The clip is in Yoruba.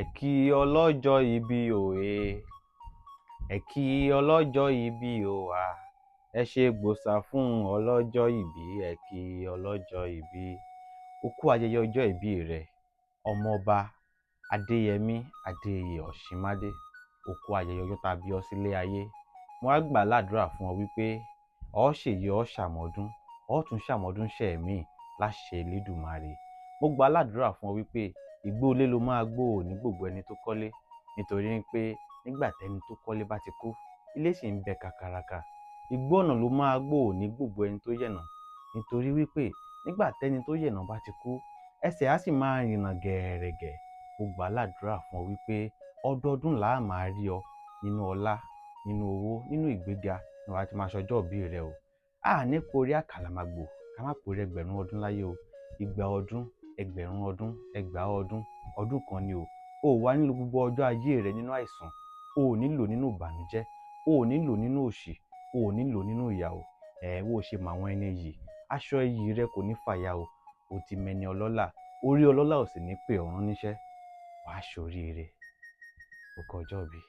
Ẹ kí ọlọ́jọ́ ìbí o e, ẹ kí ọlọ́jọ́ ìbí o à, ẹ ṣe gbòòsà fún ọlọ́jọ́ ìbí, ẹ kí ọlọ́jọ́ ìbí. O kú ayẹyẹ ọjọ́ ìbí rẹ, Ọmọọba Adéyẹmí Adéoyè Ọ̀ṣínmádé. O kú ayẹyẹ ọjọ́ tá a bí ọ sílé ayé. Mo wá gbà á ládùúrà fún ọ wípé ọ ṣèyí, ọ ṣàmọ́dún, ọ tún ṣàmọ́dún ṣẹ̀míì láṣẹ Elédùmarè. Mo gbà á ládùúrà fún ọ wípé igbó ilé ló máa gbó, ò ní gbògbó ẹni tó kọ́lé, nítorí pé nígbà tẹ́ni tó kọ́lé bá ti kú, ilé sì ń bẹ kakaraka. Igbó ọ̀nà ló máa gbó, ò ní gbògbó ẹni tó yẹ̀nà, nítorí wípé nígbà tẹ́ni tó yẹ̀nà bá ti kú, ẹsẹ̀ á sì máa rìnà gẹ̀ẹ̀rẹ̀gẹ̀. Mo gbà á ládùúrà fún ọ wípé ọdọọdún làá máa rí ọ nínú ọlá, nínú owó, nínú ìgbéga ni wàá ti máa ṣọjọ́ ìbí rẹ o. A ní porí àkàlàmàgbò ká má porí ẹgbẹ̀rún ọdún láyé o. Igba ọdún, ẹgbẹ̀rún ọdún, ẹgbàá ọdún, ọdún kan ni o. O ò wá nílò gbogbo ọjọ́ ayé rẹ nínú àìsàn, o ò nílò nínú ìbànújẹ́, o ò nílò nínú òṣì, o ò nílò nínú ìyà o. Ẹ bó o ṣe mọ àwọn ẹni yìí, aṣọ iyì rẹ kò ní fàya o. O ti mẹni ọlọ́lá, orí ọlọ́lá ò sì ní pè ọ́ rán níṣẹ́. Wàá ṣoríire. O kú ọjọ́ ìbí.